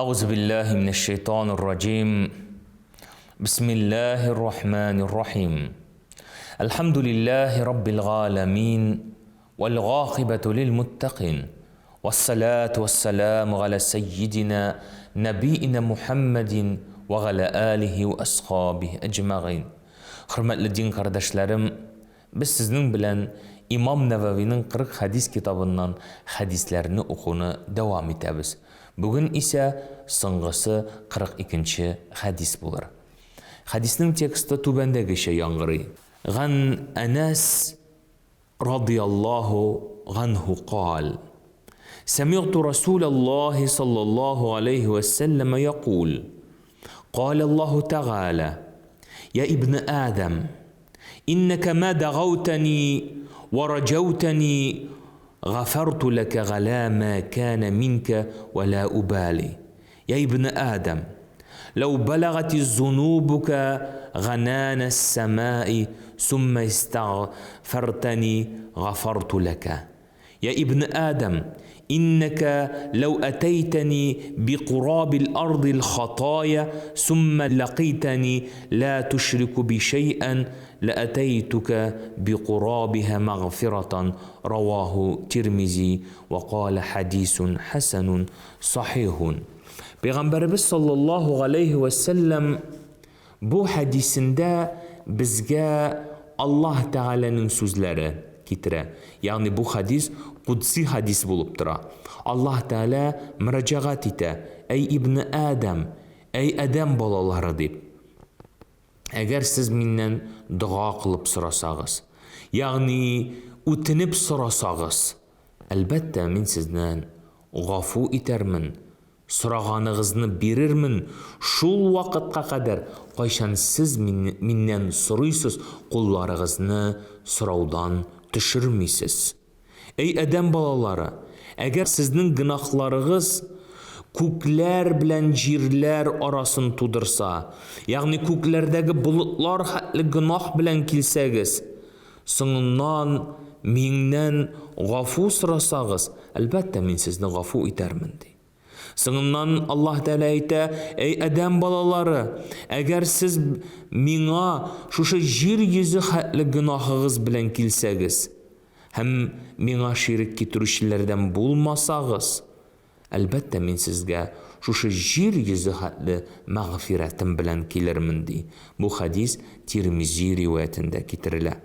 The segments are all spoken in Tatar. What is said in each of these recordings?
Әгъузу биллаһи минәш шайтанир раҗим. Бисмиллаһир рахманир рахим. Әлхәмдүлиллаһи раббил галәмин вәл гакыйбату лил муттакин. Вассалату вассаламу галя сәййидина нәбиина Мухаммадин ва галя алихи ва асхабихи әҗмәгыйн. Хөрмәтле дин кардәшләрем, Без сезнең белән Имам Нәвәвинең 40 хәдис китабыннан хәдисләрне укуны дәвам итәбез. Бүген исә соңгысы 42 нче хәдис булыр. Хәдиснең тексты түбәндәгечә яңгырый. Ган Әнәс радыяллаһу ганһу каль, Сәмигъту Расүләллаһи саллаллаһу галәйһи вә сәлләмә якул, Каләллаһу тәгалә, Йә ибне Адәм, иннәкә мә дәгаутәни вә раҗәүтәни гафәрту ләкә галә мә кәнә минкә вә лә убали. Йә ибне Адәм, ләү бәләгати зунубукә гананәс сәмаи суммә истәгъфәртәни гафәрту ләкә. Йә ибне Адәм, иннәкә ләү әтәйтәни бикурабил ардил хатая суммә ләкыйтәни лә түшрику би шәйән ләәтәйтүкә бикурабиһа мәгъфиратан раваһу Тирмизи вә калә хәдисун хәсәнун сахихун. Пәйгамбәребез саллаллаһу галәйһи вә сәлләм Бу хәдисендә безгә Аллаһ Тәгаләнең сүзләре китерә. Ягъни бу хәдис кудси хәдис булып тора. Аллаһ Тәгалә мөрәҗәгать итә, Әй ибне Адәм, әй адәм балалары дип. Әгәр сез миннән дога кылып сорасагыз, ягъни үтенеп сорасагыз, әлбәттә, мин сезнән гафу итәрмен, Сораганыгызны бирермен шул вакытка кадәр, кайчан сез миннән сорыйсыз, кулларыгызны сораудан төшермисез. Әй адәм балалары, әгәр сезнең гөнаһларыгыз күкләр белән җирләр арасын тудырса, ягъни күкләрдәге болытлар хәтле гөнаһ белән килсәгез, соңыннан миннән гафу сорасагыз, әлбәттә, мин сезне гафу итәрмен, ди. Соңыннан Аллаһ Тәгалә әйтә, Әй адәм балалары, әгәр сез миңа шушы җир йөзе хәтле гөнаһыгыз белән килсәгез һәм миңа ширек китерүчеләрдән булмасагыз, әлбәттә, мин сезгә шушы җир йөзе хәтле мәгъфирәтем белән килермен, ди. Бу хәдис Тирмизи риваятендә китерелә.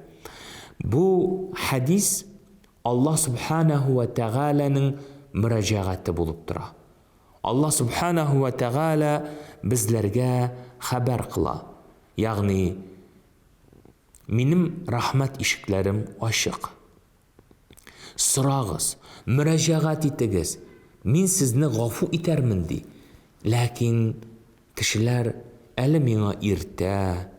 Бу хәдис Аллаһ Сүбхәнәһү вә Тәгаләнең мөрәҗәгате булып тора. Аллаһ Сүбхәнәһү вә Тәгалә безләргә хәбәр кыла, ягъни Минем рәхмәт ишекләрем ачык. Сорагыз, мөрәҗәгать итегез, мин сезне гафу итәрмен, ди. Ләкин Кешеләр, әле миңа иртә,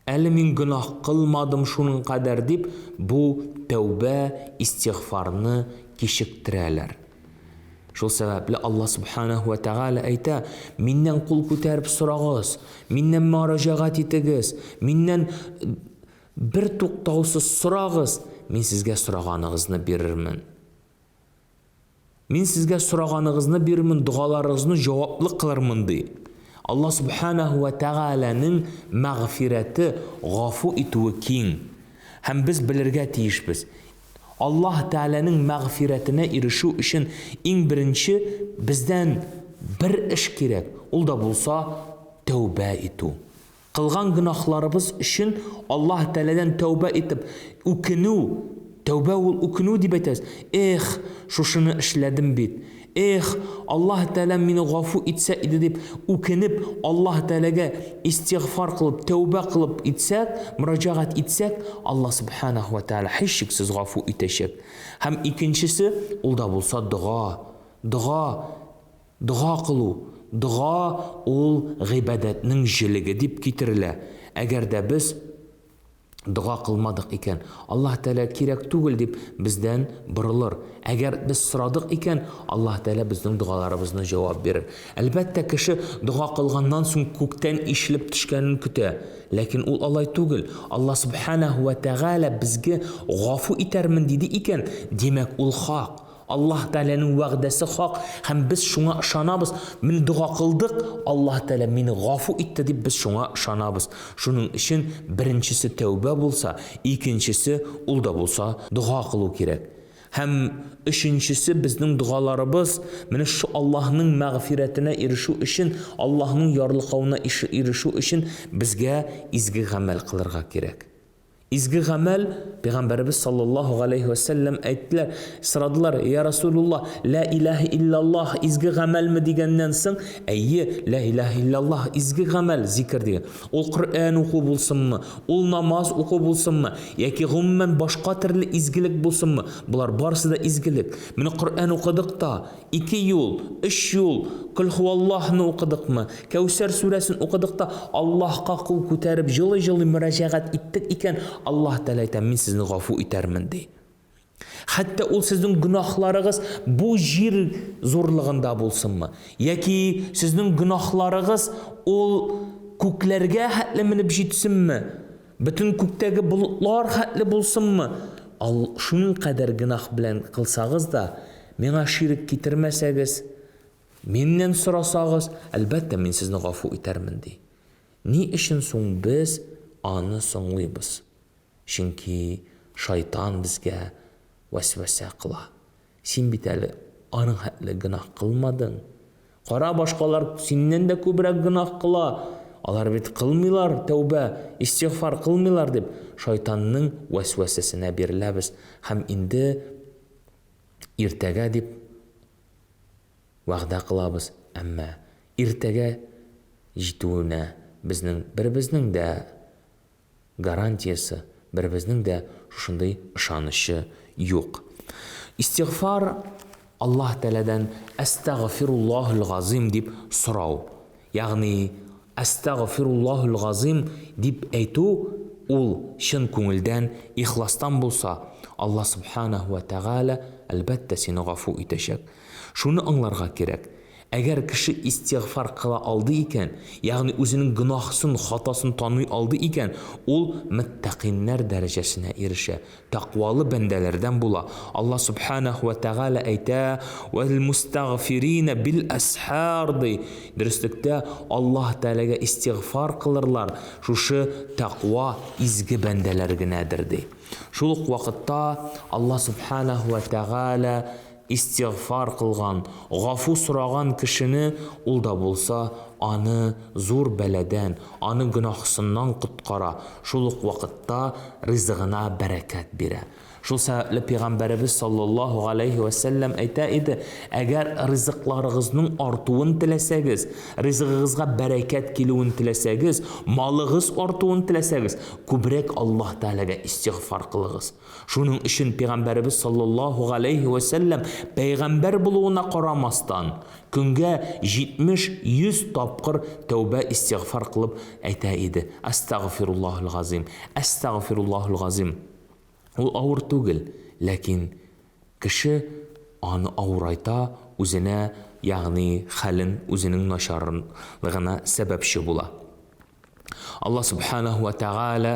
әле мин гөнаһ кылмадым шуның кадәр дип, бу тәүбә, истигъфарны кичектерәләр. Шул сәбәпле Аллаһ Субханаһу ва Тәгалә әйтә, миннән кул күтәреп сорагыз, миннән мөрәҗәгать итегез, миннән бер туктаусыз сорагыз, мин сезгә сораганыгызны бирермен. Мин сезгә сораганыгызны бирермен, догаларыгызны җаваплы кылырмын, ди. Аллаһ Субханаһу ва Тәгаләнең мәгъфирәте, гафу итүе киң. Һәм без белергә тиешбез. Аллаһ Тәгаләнең мәгъфирәтенә ирешү өчен иң беренче бездән бер эш кирәк, ул да булса тәүбә итү. Кылган гөнаһларыбыз өчен Аллаһ Тәгаләдән тәүбә итеп, үкенү, тәүбә ул үкенү дип әйтәбез. Эх, шушыны эшләдем бит. Эх, Аллаһ Тәгалә мине гафу итсә иде дип үкенеп, Аллаһ Тәгаләгә истигъфар кылып, тәүбә кылып итсәк, мөрәҗәгать итсәк, Аллаһ Субханаһу ва Тәгалә һичшиксез гафу итәчәк. Һәм икенчесе, ул да булса дога. Дога Дога кылу. Дога ул гыйбадәтнең җелеге дип китерелә. Әгәр дә без дога кылмадык икән, Аллаһ Тәгалә кирәк түгел дип бездән борылыр. Әгәр без сорадык икән, Аллаһ Тәгалә безнең догаларыбызны җавап бирер. Әлбәттә, кеше дога кылганнан соң күктән ишелеп төшкәнен көтә. Ләкин ул алай түгел. Аллаһ Субханаһу ва Тәгалә безгә гафу итәрмен диде икән, димәк, ул хак. Аллаһ Тәгаләнең вәгъдәсе хак һәм без шуңа ышанабыз. Менә дога кылдык, Аллаһ Тәгалә мине гафу итте дип без шуңа ышанабыз. Шуның өчен беренчесе тәүбә булса, икенчесе ул да булса дога кылу кирәк. Һәм өченчесе безнең догаларыбыз менә шу Аллаһның мәгъфирәтенә ирешү өчен, Аллаһның ярлыкавына ирешү өчен безгә изге гамәл кылырга кирәк. Изге гамәл, Пәйгамбәребез саллаллаһу галәйһи вә сәлләм әйттеләр, сорадылар, Я Расулуллаһ, лә илаһә илляллаһ изге гамәлме дигәннән соң, әйе, лә илаһә илляллаһ изге гамәл, зикер дигән. Ул Коръән уку булсынмы, ул намаз уку булсынмы, яки гомумән башка төрле изгелек булсынмы, болар барысы да изгелек. Менә Коръән укыдык та, Ике юл, өч юл, Колхуаллаһны укыдыкмы, Кәүсәр сүрәсен укыдык та, Аллаһка кул күтәреп, җылый-җылый мөрәҗәгать иттек икән, Аллаһ Тәгалә әйтә, Мин сезне гафу итәрмен, ди. Хәтта ул сезнең гөнаһларыгыз бу җир зурлыгында булсынмы, яки сезнең гөнаһларыгыз ул күкләргә хәтле менеп җитсенме, Бөтен күктәге болытлар хәтле булсынмы, ал шуның кадәр гөнаһ белән кылсагыз да, миңа ширек китермәсәгез, миннән сорасагыз, әлбәттә, мин сезне гафу итәрмен, ди. Ни өчен соң без аны соңлыйбыз? Чөнки шайтан безгә вәсвәсә кыла. Син бит әле аның хәтле гөнаһ кылмадың. Кара, башкалар синнән дә күбрәк гөнаһ кыла. Алар бит кылмыйлар тәүбә, истигъфар кылмыйлар дип, шайтанның вәсвәсәсенә биреләбез һәм инде иртәгә дип вәгъдә кылабыз, әмма иртәгә җитүенә безнең беребезнең дә гарантиясе, беребезнең дә шушындый ышанычы юк. Истигъфар, Аллаһ Тәгаләдән Әстәгъфируллаһул газыйм дип сорау. Ягъни Әстәгъфируллаһул газыйм дип әйтү ул чын күңелдән, ихластан булса, Аллаһ Субханаһу ва Тәгалә, әлбәттә, сине гафу итәчәк. Шуны аңларга кирәк, Әгәр кеше истигъфар кыла алды икән, ягъни үзенең гөнаһсын, хатасын таный алды икән, ул мөттәкыйннәр дәрәҗәсенә ирешә, тәкъвалы бәндәләрдән була. Аллаһ Сүбхәнәһү вә Тәгалә әйтә, Вәл-мустәгъфиринә бил-әсхар, ди. Дөреслектә, Аллаһ Тәгаләгә истигъфар кылырлар шушы тәкъва, изге бәндәләр генәдер, ди. Шул ук вакытта Аллаһ Сүбхәнәһү вә Тәгалә Истигъфар кылган, гафу сораган кешене ул да булса аны зур бәладән, аны гөнаһсыннан коткара, шул ук вакытта ризыгына бәрәкәт бирә. Шул сәбәпле пәйгамбәребез саллаллаһу галәйһи вә сәлләм әйтә иде, Әгәр ризыкларыгызның артуын теләсәгез, ризыгыгызга бәрәкәт килүен теләсәгез, малыгыз артуын теләсәгез, күбрәк Аллаһ Тәгаләгә истигъфар кылыгыз. Шуның өчен пәйгамбәребез саллаллаһу галәйһи вә сәлләм пәйгамбәр булуына карамастан, көнгә 70-100 тапкыр тәүбә истигъфар кылып әйтә иде, Әстәгъфируллаһул газыйм, әстәгъфируллаһул газыйм. Ул авыр түгел, ләкин кеше аны авырайта, үзенә, ягъни хәлен үзенең начарлыгына сәбәпче була. Аллаһ субханаһу ва тәгалә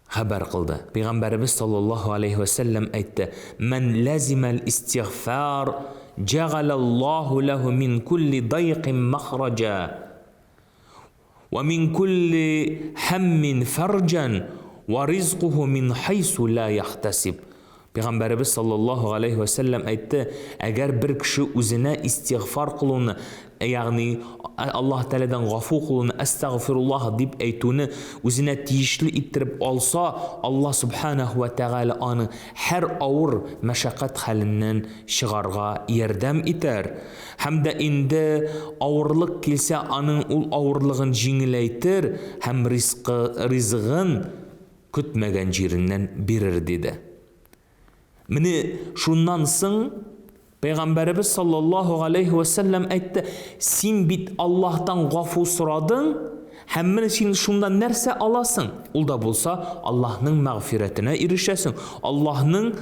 Хәбәр кылды. Пәйгамбәребез саллаллаһу алейһи вә сәлләм әйтте, Мән ләзимәл истигъфар, җәгаләллаһу ләһу мин кулли дайкин махраҗа, вә мин кулли һәммин фәрҗән, вә ризкуху мин хайсу ла яхтәсиб. Пәйгамбәребез саллаллаһу галәйһи вә сәлләм әйтте, Әгәр бер кеше үзенә истигъфар кылуны, ягъни Аллаһ Тәгаләдән гафу кылуны, әстәгъфируллаһ дип әйтүне үзенә тиешле иттереп алса, Аллаһ Сүбхәнәһү вә Тәгалә аны һәр авыр мәшәкать хәленнән чыгарга ярдәм итәр. Һәм дә инде авырлык килсә, аның ул авырлыгын җиңеләйтер һәм ризкы, ризыгын көтмәгән җиреннән бирер, диде. Менә шуннан соң Пәйгамбәребез саллаллаһу галәйһи вә сәлләм әйтте, син бит Аллаһтан гафу сорадың, һәм менә син шуннан нәрсә аласың? Ул да булса, Аллаһның мәгъфирәтенә ирешәсең, Аллаһның.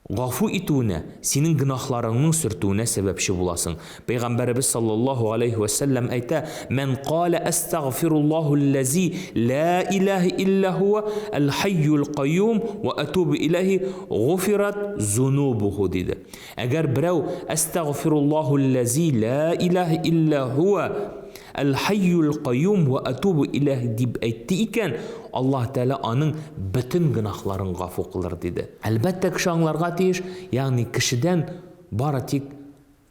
гафу итүенә, синең гөнаһларыңның сөртүенә сәбәпче буласың. Пәйгамбәребез саллаллаһу галәйһи вә сәлләм әйтә, Мән калә әстәгъфируллаһу лләзи лә иләһә илля һуә әл-хәйюл каюм вә әтүбу иләйһи гуфират зунубуху, диде. Әгәр берәү Әстәгъфируллаһу лләзи лә иләһә илля һуә әл-хәйюл каюм вә әтүбу иләйһи дип әйтте икән, Аллаһ Тәгалә аның бөтен гөнаһларын гафу кылыр, диде. Әлбәттә, кеше аңларга тиеш, ягъни кешедән бары тик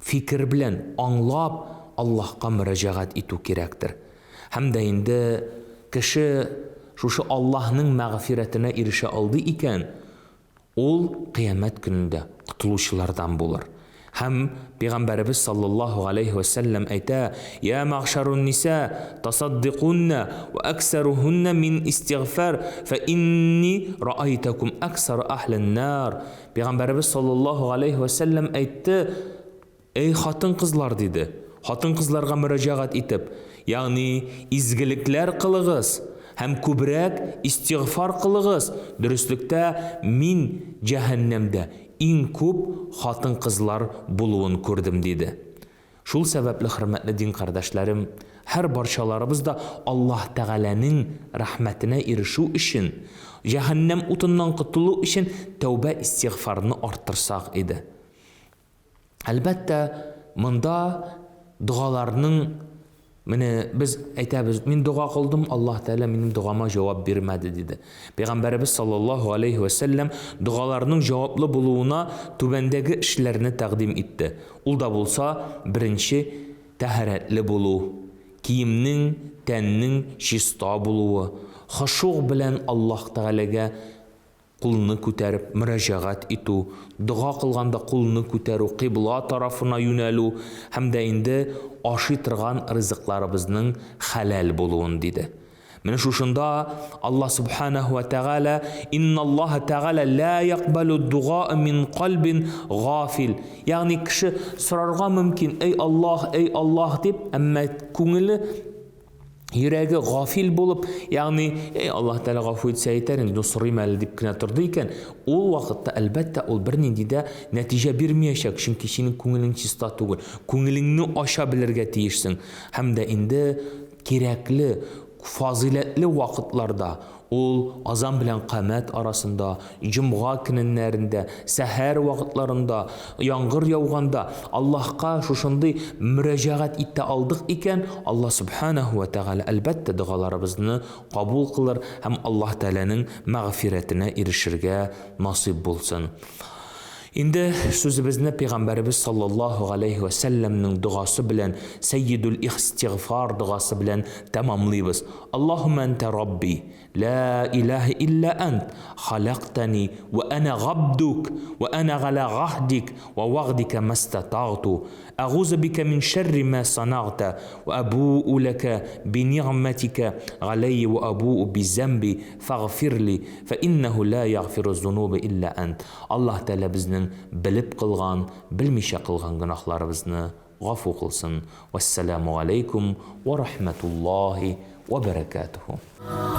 фикер белән аңлап Аллаһка мөрәҗәгать итү кирәктер. Һәм дә инде кеше шушы Аллаһның мәгъфирәтенә ирешә алды икән, Ул Кыямәт көнендә котылучылардан булыр. Һәм Пәйгамбәребез саллаллаһу галәйһи вә сәлләм әйтә, Йә мәгъшәрун-ниса, тасаддикунна вә әксәрүһүннә мин истигъфар, фә инни раайтәкум әксәра әһлен-нар. Пәйгамбәребез саллаллаһу галәйһи вә сәлләм әйтте, Әй хатын-кызлар, диде, хатын-кызларга мөрәҗәгать итеп, ягъни изгелекләр кылыгыз һәм күбрәк истигъфар кылыгыз, дөреслектә, мин җәһәннәмдә иң күп хатын-кызлар булуын күрдем, диде. Шул сәбәпле, хөрмәтле дин кардәшләрем, һәр барчаларыбыз да Аллаһ Тәгаләнең рәхмәтенә ирешү өчен, җәһәннәм утыннан котылу өчен тәүбә-истигъфарны арттырсак иде. Әлбәттә, монда догаларның менә без әйтәбез, мин дога кылдым, Аллаһ Тәгалә минем догама җавап бирмәде, диде. Пәйгамбәребез саллаллаһу алейһи вә сәлләм догаларның җаваплы булуына түбәндәге эшләрне тәкъдим итте. Ул да булса, беренче, тәһарәтле булу, киемнең, тәннең чиста булуы, хошуг белән Аллаһ Тәгаләгә кулны күтәреп мөрәҗәгать итү, дога кылганда кулны күтәрү, кыйбла тарафына юнәлү һәм дә инде ашый торган ризыкларыбызның хәләл булуын, диде. Менә шушында Аллаһ Субханаһу ва Тәгалә, Инналлаһа Тәгалә ла якбалу дугаа мин кальбин гафил. Ягъни кеше сорарга мөмкин, Эй Аллаһ, эй Аллаһ дип, әмма күңеле йөрәге гафил булып, ягъни, эй, Аллаһ Тәгалә гафу итсә итәр инде, ну сорыйм әле дип кенә торды икән, ул вакытта, әлбәттә, ул бернинди дә нәтиҗә бирмиячәк, чөнки синең күңелең чиста түгел. Күңелеңне ача белергә тиешсең. Һәм дә инде кирәкле, фазыйләтле вакытларда, Ул азан белән камәт арасында, җомга көннәрендә, сәхәр вакытларында, яңгыр яуганда Аллаһка шушындый мөрәҗәгать итә алдык икән, Аллаһ Сүбхәнәһү вә Тәгалә, әлбәттә, догаларыбызны кабул кылыр һәм Аллаһ Тәгаләнең мәгъфирәтенә ирешергә насыйп булсын. Инде сүзебезне Пәйгамбәребез саллаллаһу галәйһи вә сәлләмнең догасы белән, Сәййидул ихстигъфар догасы белән тәмамлыйбыз. Аллаһуммә әнтә Рабби, лә илаһә илля әнт, халәктәни вә әнә габдук, вә әнә галә гаһдик вә вәгъдикә мәстәтагту, әгузу бикә мин шәрри мә санагта, вә әбу'у ләкә бинигъмәтикә галәйя вә әбу'у бизәмби, фәгъфирли, фә иннәһу лә ягъфиру зунубә илля әнт. Аллаһ Тәгалә безнең белеп кылган, белмичә кылган гөнаһларыбызны гафу кылсын. Вәссәламү галәйкүм вә рахмәтуллаһи вә бәрәкәтүһү.